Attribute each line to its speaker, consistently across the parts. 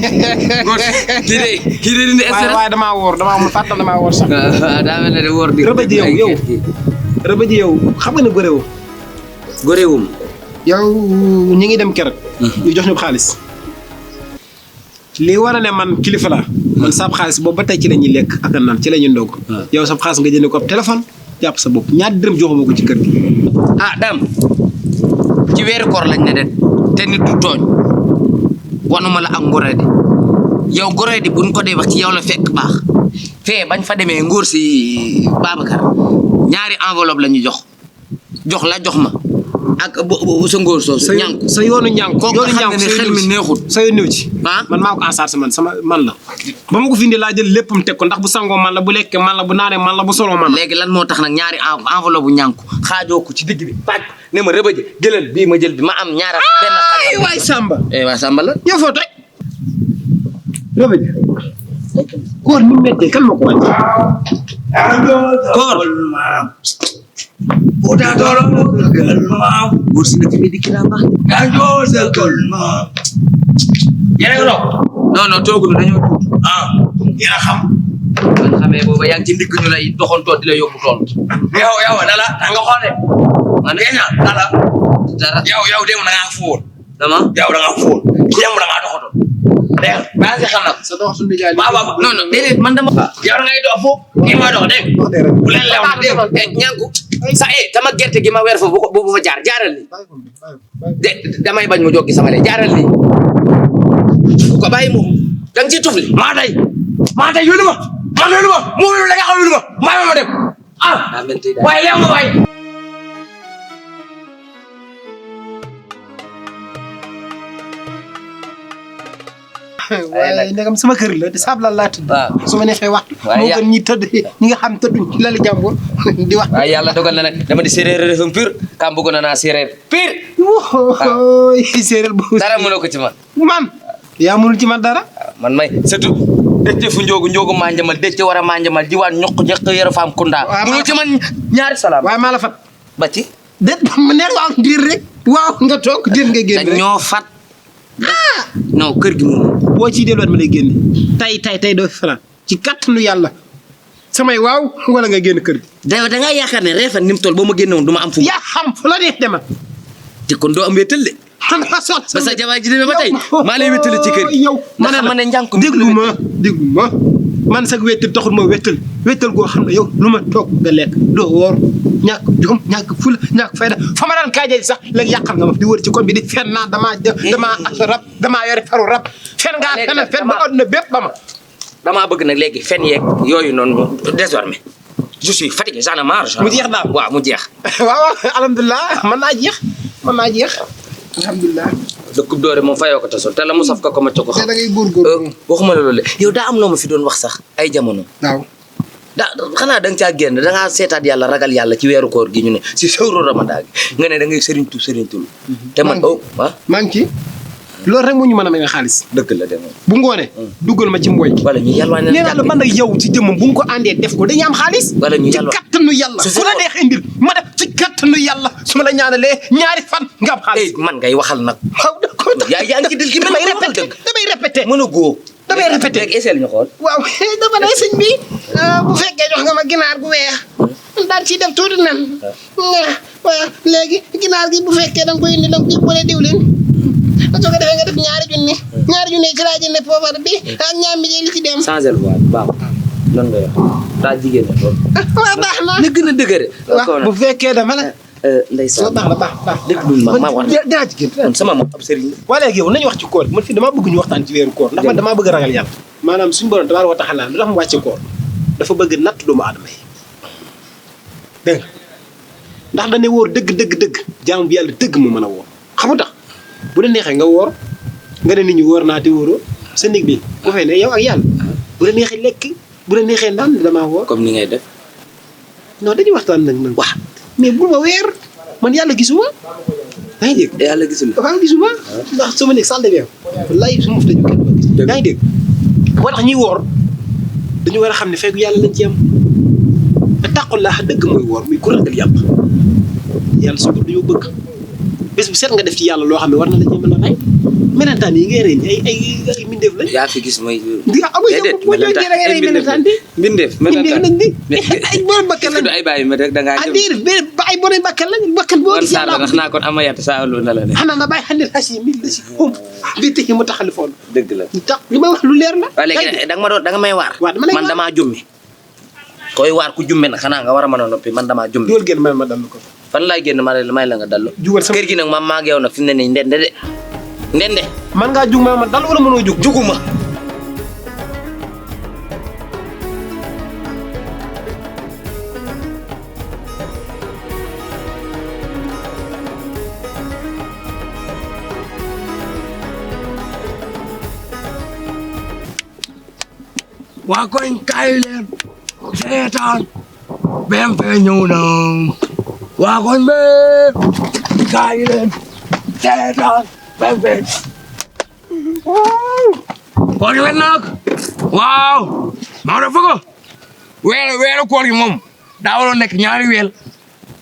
Speaker 1: kii de dindi stress.
Speaker 2: waaye damaa wóor mu fàttal damaa wóor sax.
Speaker 1: daa mel ne de wóor di.
Speaker 2: rëbëj yow xam nga ne góorewoo.
Speaker 1: góorewum.
Speaker 2: yow ñi ngi dem keroog. ñu jox ñu xaalis. li war a ne man kilifa laa. man saab xaalis boobu ba tey ci la ñuy lekk ak naan ci la ñuy ndog. yow saab xaalis nga jënd ko téléphone jàpp sa bopp ñaari dërëm joxuma ko ci kër gi.
Speaker 1: ah Dame ci weeru koor lañ ne de te nit du tooñ wanuma la ak ngoree di yow ngoree di buñ ko dee wax ci yow la fekk baax fee bañ fa demee ngóor si Babacar ñaari enveloppe la ñu jox la jox ma ak sa ngóor soosu ñànku
Speaker 2: sa yoonu ñànku
Speaker 1: kooku xam nga ne xel mi neexut
Speaker 2: sa yoon ñëw ci man maa ko en charge man la ba ma ko fi indi laa jël léppam teg ko ndax bu sangoo man la bu lekkee man la bu naanee man la bu soloo man la
Speaker 1: léegi lan moo tax nag ñaari enveloppe bu ñànku xaajoo ko ci digg bi pàcc ne ma rëbëje jëlal bii ma jël bi ma am ñaara benn
Speaker 2: ay waay Samba
Speaker 1: waay Samba la
Speaker 2: yow foo toj rëbëje koor ni mettee kan ma ko wàññi
Speaker 1: koor
Speaker 3: Udah tolong gelma,
Speaker 1: bursi na kami di kinaba.
Speaker 3: kanjo sa gelma. Yan ko.
Speaker 1: Non togu dañu tut.
Speaker 3: Ina xam.
Speaker 1: Man xamé boba yang ci ndig ñu lay doxon to di la yobbu tool.
Speaker 3: Yow dala nga xone.
Speaker 1: Man
Speaker 3: Kenya dala.
Speaker 1: dara
Speaker 3: Yow dem na nga fool.
Speaker 1: dama
Speaker 3: Yow da nga fool. Yam da nga doxoto. Deng, ba nga xam nak.
Speaker 2: sa dox suñu jaay
Speaker 1: non déedéet man dama
Speaker 3: Yow da ngay dox fo. Ni ma dox deng. Bu len lew na dem.
Speaker 1: ñanku sa sama gerte gi ma weer fa bu fa jaaral ni damay bañ mu joggi sama le jaaral ni ko bàyyi mu dang ci tufli
Speaker 3: Ma day yuluma. Mo la nga xam yuluma. Ma dem. Waaye lew nga waay.
Speaker 2: waaye ndegam sama kër la te sablal laa tudd su ma neexee waxtu moo gën ñi tëdd ñi nga xam tëdduñ ci lali jàmbur di wax
Speaker 1: waaye yàlla dogal na nag dama di séeréer refam pur kam bëggoon naa séeréer pur
Speaker 2: séeréer bu
Speaker 1: dara mënoo ko ci
Speaker 2: man yaa mënul ci man dara
Speaker 1: man may surtout dëcc fu njoogu maa njamal dëcc war a maa njamal diwaan ñuq yara faam kunda mënul ci man ñaari salaam
Speaker 2: waaye maa la fat
Speaker 1: ba ci
Speaker 2: déet ma neex waaw diir rek waaw nga toog diir nga génn rek
Speaker 1: ñoo fat non kër gi moom
Speaker 2: boo ciy delluwaat ma lay génne tay doo fi fanaan ci kàttanu yàlla samay waaw wala nga génn kër gi
Speaker 1: da ngaa yaakaar ne reefan ni mu toll boo ma génne woon du ma am fu
Speaker 2: yaa xam fu la neex demal
Speaker 1: te kon doo am wéttal de
Speaker 2: xanaa sot
Speaker 1: ba sa jabar ji demee ba tey maa lay wéttali ci kër gi
Speaker 2: yow ma ne
Speaker 1: njànku
Speaker 2: déglu ma man sax wéttal taxul ma wéttal goo xam ne yow lu ma toog nga lekk doo woor ñàkk jom ñàkk fula ñàkk fayda fa ma daan kaajee sax léegi yàqal nga ma di wër ci koñ bi di fen naa damaa yore faru rab fen ngaa fen ba àdduna bépp ba ma
Speaker 1: damaa bëgg nag léegi fen yeeg yooyu noonu désormais je suis fatigué j'en ai marre
Speaker 2: mu jeex daal
Speaker 1: waaw mu jeex
Speaker 2: waaw alhamdulilah mën naa jeex alhamdulilah
Speaker 1: dëkkub doore moom fayoo ko tasol te la mu saf ko ma coko xam
Speaker 2: da ngay góorgóorlu
Speaker 1: waxuma la loolu yow daa am loo ma fi doon wax sax ay jamono
Speaker 2: waaw
Speaker 1: xanaa da nga caa génn da ngaa seetaat yàlla ragal yàlla ci weeru koor gi ñu ne si sëwru ramadan gi nga ne da ngay sëriñtul te man
Speaker 2: maa ngi ci loolu rek moo ñu mën a may xaalis
Speaker 1: dëgg la de moom
Speaker 2: bu ngoonee duggal ma ci mbooy
Speaker 1: wala ñu yalwaan
Speaker 2: nee naa la man nag yow ci jëmmam bu ñu ko àndee def ko dañuy am xaalis
Speaker 1: wala ñu
Speaker 2: ci kattanu yàlla fu la neex indil ma def ci kattanu yàlla su ma la ñaanalee ñaari fan nga am xaalis
Speaker 1: man ngay waxal nag
Speaker 2: waaw
Speaker 1: yaa ngi ci dil gi
Speaker 2: damay répété
Speaker 1: mën a góo
Speaker 2: damay répété
Speaker 1: rek essayé ñu xool
Speaker 2: waaw dama ne sëñ bi bu fekkee jox nga ma ginaar gu weex daal ciy def tuuti nen waaw léegi ginaar gi bu fekkee da nga koy indi da nga koy boole diwlin soo ko defee nga def ñaari junni ci laa jëndee poobar bi ak ñaam bi li ci dem
Speaker 1: changé voix baax lan nga wax daa jigéen la lool
Speaker 2: waaw baax na
Speaker 1: na gën a dëgëre
Speaker 2: waaw bu fekkee dama la
Speaker 1: ndeysaan
Speaker 2: baax
Speaker 1: déglu ma wax
Speaker 2: dinaa ci génn
Speaker 1: sama moom ab sëriñ la
Speaker 2: waa léegi yow nañu wax ci koor man fii damaa bëgg ñu waxtaan ci weeru koor ndax man damaa bëgg ragal yàlla maanaam suñu borom tabaaraka wa taala lu tax mu wàcce koor dafa bëgg natt doomu aadama yi dégg nga ndax dañu wóor dëgg jaamu bi yàlla dëgg mu mën a wóor xamu tax bu la neexee nga woor nga ne nit ñi woor naa te wóoroo sa néeg bi bu fay ne yow ak yàlla bu la neexee lekk bu la neexee naan damaa woor
Speaker 1: comme ni ngay def
Speaker 2: non dañuy waxtaan nag man wax mais bu ma weer man yàlla gisuma yaa ngi dégg
Speaker 1: yàlla gisul
Speaker 2: waaw gisuma ndax sama nekk salle de bain wallaay su ma fa tëju kenn du ma gis yaa ngi dégg moo tax ñuy woor dañu war a xam ne fekk yàlla lañ ci am te taqullah dëgg mooy woor muy ku ragal yàlla su dañoo bëgg bés bu set nga def ci yàlla loo xam ne war na la ci mën a rey melentaan yi ngay rey ay mbindeef lañ.
Speaker 1: yaa fi gis mooy.
Speaker 2: déedéet melentaan ay melentaan di.
Speaker 1: mbindeef
Speaker 2: lañ di ay borom bakkan lañ.
Speaker 1: ay bàyyi ma rek da ngaa jëm.
Speaker 2: déedéet ay borom bakkan lañ bakkan boo gis yàlla
Speaker 1: wax naa kon ama yàtt saa lu na la ne.
Speaker 2: xanaa nga bàyyi xandil xas yi mi la si xum bi tëj mu taxali foon.
Speaker 1: dëgg la
Speaker 2: li may wax lu leer la.
Speaker 1: waaw léegi da nga may waar.
Speaker 2: waaw dama lay waar
Speaker 1: man damaa jummi. koy waar ku jumme na xanaa nga war a mën a noppi man damaa jummi.
Speaker 2: dugal génn may ma dallu ko.
Speaker 1: fan laay génn may la nga dallu.
Speaker 2: jugal sama
Speaker 1: kër gi nag maa ngi yow nag fi mu ne nii ndende de ndende.
Speaker 2: man ngaa jug ma dallu wala mënoo jug.
Speaker 1: juguma.
Speaker 3: waa koñ kaay leen seetaan BMP ñëw na waa koñ be kaay leen seetaan BMP koor gi wet nag waaw maa dafa ko weeru koor gi moom daa waroon nekk ñaari weel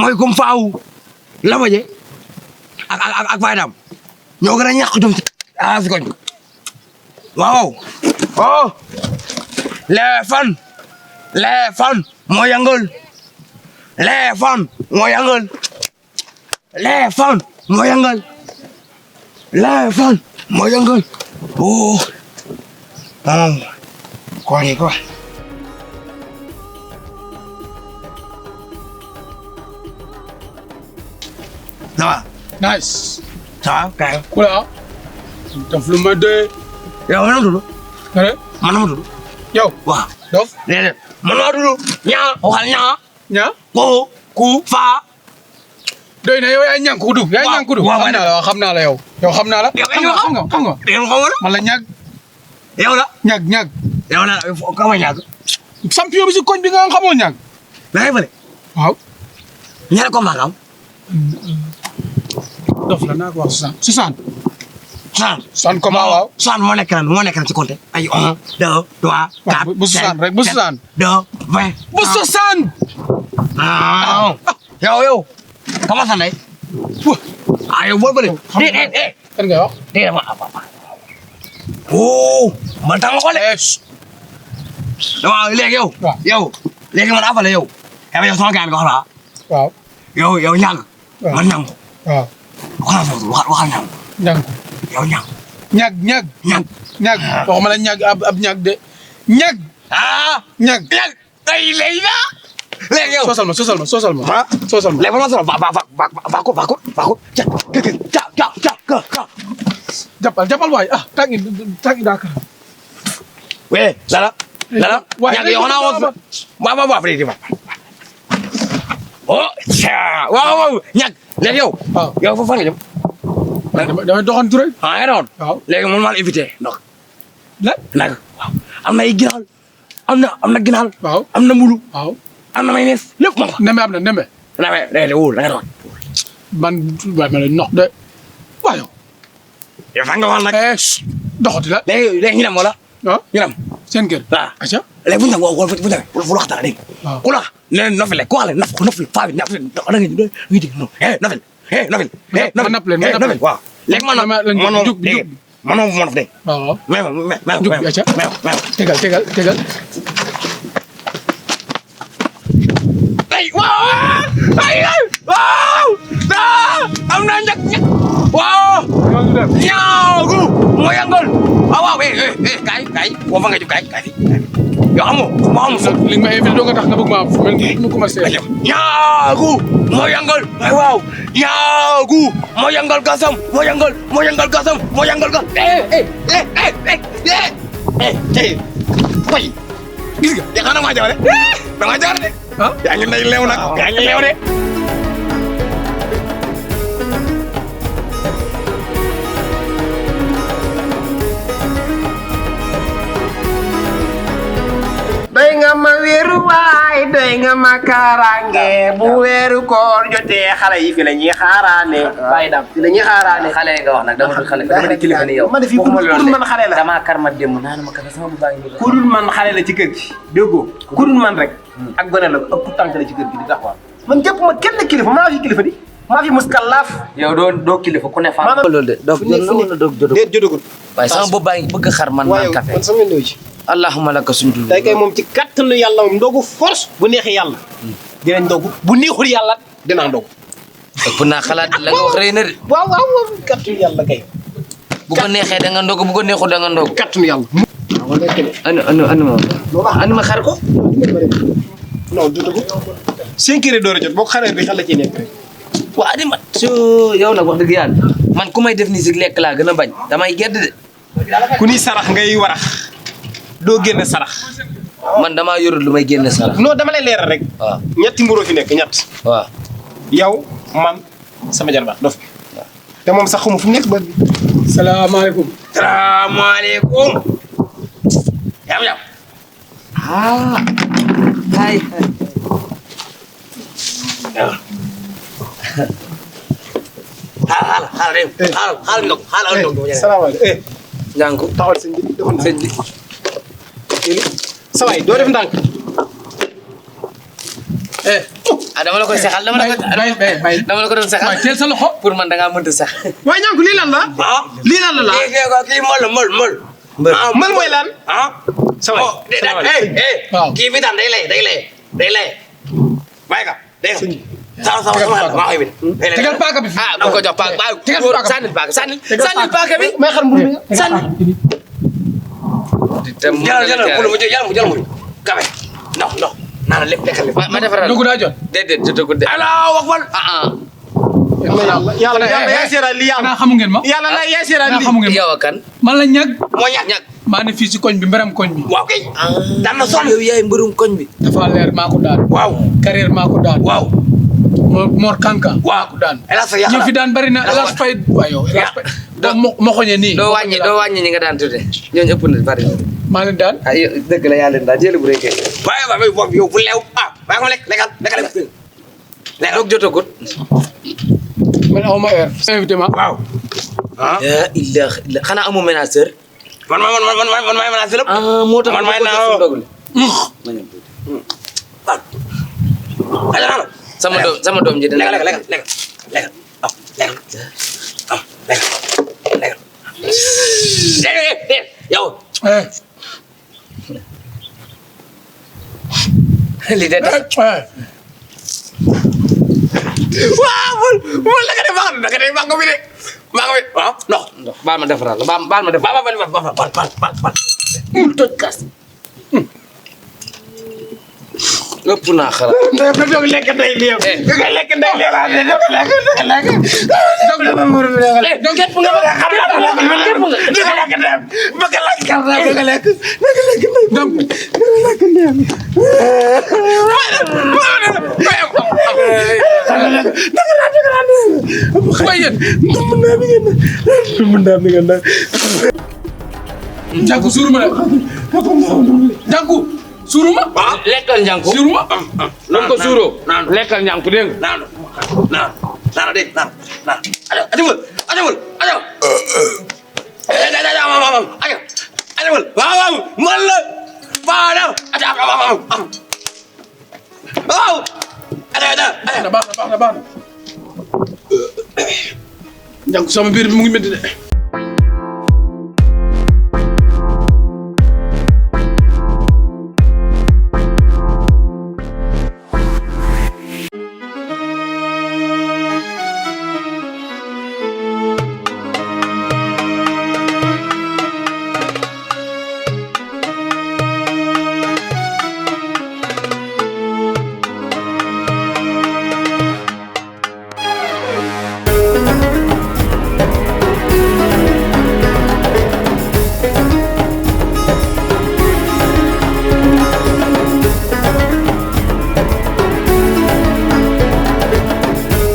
Speaker 3: mooy comme faaw labaje ak faydam ñoo gën a ñàkk jom si koñ waaw oh les fan moo yëngal les fan moo yëngal les fan moo yëngal les fan moo yëngal oh koor yi quoi ça va
Speaker 4: Nice.
Speaker 3: ça va kay
Speaker 4: Kula. Daf lu ma dee.
Speaker 3: yow man tudd
Speaker 4: Nga ne?
Speaker 3: man ma tudd
Speaker 4: Yow.
Speaker 3: waaw
Speaker 4: Dof.
Speaker 3: déedéet man maa tudd ñaa waxal ñaa
Speaker 4: Ñaa.
Speaker 3: ko ku faa
Speaker 4: Doy na yow yaay ñànkudu. Yaay
Speaker 3: Waaw.
Speaker 4: ñànkudu.
Speaker 3: Waaw,
Speaker 4: Xam naa la xam naa la yow. Yow xam naa la.
Speaker 3: Yow
Speaker 4: Xam nga xam nga xam nga.
Speaker 3: yow xaw ma la
Speaker 4: Man la ñag
Speaker 3: yow la
Speaker 4: ñag ñag.
Speaker 3: yow la ka ma ñàkk
Speaker 4: Champion bi si koñ bi nga xamoo ñag.
Speaker 3: da ngay fële
Speaker 4: Waaw.
Speaker 3: ñaari combat nga am
Speaker 4: Dof la naa ko wax 60. 60.
Speaker 3: 60
Speaker 4: combat waaw.
Speaker 3: 60 moo nekk ran ci compté ay 1 2 3 4
Speaker 4: bu 60 rek bu 60.
Speaker 3: 2 20
Speaker 4: Bu 60.
Speaker 3: ah yow comment ça lay ah yow boo bëri déedéet
Speaker 4: Kan nga wax?
Speaker 3: déedéet ma oh man tàng ko le dama léegi yow
Speaker 4: Waaw.
Speaker 3: yow léegi man afale yow yow sama gaan ko wax la
Speaker 4: Waaw.
Speaker 3: yow ñàng
Speaker 4: Waaw.
Speaker 3: man ñàng
Speaker 4: Waaw.
Speaker 3: waxal foofu waxal ñàng
Speaker 4: Ñang.
Speaker 3: yow ñàng
Speaker 4: Ñag ñag.
Speaker 3: ñàng
Speaker 4: Ñag. Waxuma la ñag ab ñag de. Ñag.
Speaker 3: ah
Speaker 4: Ñag.
Speaker 3: ñàng ay léegi la léegi yow
Speaker 4: Sosal ma sosal ma sosal ma.
Speaker 3: ah
Speaker 4: Sosal ma.
Speaker 3: léegi ma solo ba ko ca
Speaker 4: Jàppal waay ah tàngi daa kar.
Speaker 3: we lala
Speaker 4: Waaye
Speaker 3: ñàng yow xanaa wax ba après di ba oh ca waaw ñàng léegi yow
Speaker 4: Waaw.
Speaker 3: yow fa fan nga jëm
Speaker 4: damay doxantu rek.
Speaker 3: ah nga doon
Speaker 4: Waaw.
Speaker 3: léegi mun maa la invité ndox
Speaker 4: Lan.
Speaker 3: nag waaw am na ay ginaar am na ginaar
Speaker 4: Waaw.
Speaker 3: am na mbulu
Speaker 4: Waaw.
Speaker 3: am na may nees lépp moom
Speaker 4: Nembe am na nembe.
Speaker 3: da ngay wóor da nga doon
Speaker 4: Man waaye ma lay nox de. Waaw yow.
Speaker 3: yow fan nga wax nag
Speaker 4: Doxati la.
Speaker 3: léegi ñu dem wala
Speaker 4: Ah
Speaker 3: ñu dem
Speaker 4: seen kër.
Speaker 3: waaw
Speaker 4: Aca.
Speaker 3: léegi bu ñu demee bu ñu demee fu waxtaan dégg
Speaker 4: Waaw.
Speaker 3: ku la ne nofile ku xale nofil faa bi nofil da nga ñu ngi dégg non nofil nofil
Speaker 4: Ma napp leen, ma napp leen.
Speaker 3: waaw léegi man man
Speaker 4: jug
Speaker 3: dégg man moom ma def dégg
Speaker 4: Waaw.
Speaker 3: mais
Speaker 4: Jug bi aca. Tegal.
Speaker 3: ay waaw am na njëkk waaw ñaagu moo yëngal waaw kay woo fa nga jub kay yow xamoo ma xam foofu
Speaker 4: Li nga ma invité doo nga tax nga bëgg ma mel mu commencé.
Speaker 3: ñaagu moo yëngal ay waaw ñaagu moo yëngal gasam moo yëngal gasam moo yëngal gas koy gis nga yaa xanaa maa jawale dama jawale de
Speaker 4: Ah.
Speaker 3: yaa ngi nay leew nag yaa ngi leew de
Speaker 2: doy nga ma wéeru waay doy nga ma kaaraange bu weeru koor jotee xale yi fi la ñuy xaaraane.
Speaker 1: bàyyi daam
Speaker 2: fi la ñuy xaaraane.
Speaker 1: xale nga wax nag dama dul xale dama di kilifa ni yow.
Speaker 2: ma ne fii ku dul man xale la.
Speaker 1: damaa kar ma démb naan ma kafe sama bu baa ngi nii.
Speaker 2: ku dul man xale la ci kër gi. déggoo ku dul man rek. ak gone la ëpp tànk la ci kër gi di taxawal. man jàpp ma kenn kilifa maa fi kilifa di. maa fi muskalaaf.
Speaker 1: yow doo kilifa ku ne fa.
Speaker 2: maanaam
Speaker 1: loolu de doog jot na wala doog jotagul.
Speaker 2: déet jotagul.
Speaker 1: waaye sama bopp baa ngi bëgg a xar man
Speaker 2: waaye
Speaker 1: naan café.
Speaker 2: man sama ñëw ci.
Speaker 1: allahumma laka sujud.
Speaker 2: tey kay moom ci kattanu yàlla moom ndogu force bu neexee yàlla. dinañ ndogu bu neexul yàlla dinaa ndogu.
Speaker 1: ëpp naa xalaat la nga wax rëy na de.
Speaker 2: waaw waaw waaw kattanu yàlla kay.
Speaker 1: bu ko neexee da nga ndog bu ko neexul da nga ndog.
Speaker 2: kattanu yàlla. waaw lekk de.
Speaker 1: anu ma xar ko.
Speaker 2: non jotagul. 5 heures door a jot boo ko xaree bi xel la ciy nekk rek.
Speaker 1: waa di mat su yow nag wax dëgg yàlla man ku may def nii si lekk laa gën a bañ damay gedd de.
Speaker 2: ku ni sarax ngay warax doo génne sarax.
Speaker 1: man damaa yorul lu may génne sarax.
Speaker 2: non dama lay leeral rek.
Speaker 1: waaw
Speaker 2: ñetti mburoo fi nekk ñett.
Speaker 1: waaw.
Speaker 2: yow man sama jarbaat dof bi. te moom sax xamu fu mu nekk ba bi.
Speaker 4: salaamaaleykum.
Speaker 3: salaamaaleykum. yam.
Speaker 1: ah. ay.
Speaker 3: xaaral ndog xaaral ndog.
Speaker 2: salaamaaleykum.
Speaker 1: njànku
Speaker 2: taxawal sëñ bi defoon
Speaker 1: sëñ bi.
Speaker 2: sa waay doo def ndànk.
Speaker 1: dama la koy saxal dama la ko doon saxal.
Speaker 4: waaye teel sa loxo.
Speaker 1: pour man da ngaa mënta sax.
Speaker 2: waaye ñànku lii lan la. lii lan la.
Speaker 3: kii mol.
Speaker 1: mbër
Speaker 2: man mooy lan. sa waay.
Speaker 4: waaw
Speaker 3: kii bi daan day lay. bàyyi ka dégg nga. sama maa koy bind.
Speaker 4: tegal paaka bi fi.
Speaker 1: ah bu ko jox paaka bàyyi.
Speaker 4: tegal
Speaker 1: góor
Speaker 4: paaka bi.
Speaker 1: sànnil paaka sànnil paaka bi.
Speaker 2: may xar mburu mi
Speaker 1: sànni.
Speaker 3: jëlal mu kafe ndox naan lépp lekkal lépp.
Speaker 1: ma defaral
Speaker 4: dugg daa jot.
Speaker 1: déedéet jotagul de.
Speaker 3: allahu akbar.
Speaker 2: yàlla yaa seeral li yàlla.
Speaker 4: xanaa xamu ngeen ma.
Speaker 2: yàlla la yaa seeral
Speaker 4: xanaa
Speaker 2: li.
Speaker 4: xamu ngeen ma.
Speaker 1: yow a kan.
Speaker 4: man la ñag.
Speaker 3: moo ñàkk.
Speaker 4: maa ne fii si koñ bi mberam koñ bi.
Speaker 3: waaw kay. daan na sonn.
Speaker 1: yow yaay mbërum koñ bi.
Speaker 4: dafa leer maa ko daan.
Speaker 3: waaw.
Speaker 4: carrière maa ko daan.
Speaker 3: waaw.
Speaker 4: Mor Kanka. maa ko daan.
Speaker 3: El Hadj Faye
Speaker 4: ñi fi daan bari na El Hadj Faye. waaw yow El Hadj Faye. doo mo xoñee nii.
Speaker 1: doo wàññi ñi nga daan tuddee ñooñu ëpp na bari na.
Speaker 4: maa leen daan.
Speaker 1: ah yow dëgg la yaa leen daan jëlee bu rëy kay.
Speaker 3: waaye yow bu leew waaye ko lekkal.
Speaker 1: doog jotagut.
Speaker 4: man aw ma heure. invité ma.
Speaker 3: waaw.
Speaker 1: la ilaha illa xanaa amoo ménageur.
Speaker 3: man maay menacé lépp.
Speaker 1: ah moo tax
Speaker 3: man maay naaw.
Speaker 1: sama doom ji dina
Speaker 3: lekkal. yow.
Speaker 1: li de tax.
Speaker 3: waaw man la nga def baax na nga def baax nga fi de. waaw ndox.
Speaker 1: baal ma defaral la baal ma defaral.
Speaker 3: baal.
Speaker 1: mu toj kas. ëpp naa xalaat.
Speaker 2: doog lekk ndey li yow. doog lekk ndey li yow.
Speaker 1: donc képp nga bëgg a xam
Speaker 4: Njànku suuruma la. Njànku suuruma.
Speaker 1: lekkal njànku.
Speaker 4: suuruma.
Speaker 1: nan ko suuroo. lekkal njànku dégg nga.
Speaker 3: naan dégg naan. ajawul. waaw man la. waaw.
Speaker 4: baax na. Njànku sama biir bi mu ngi métti de.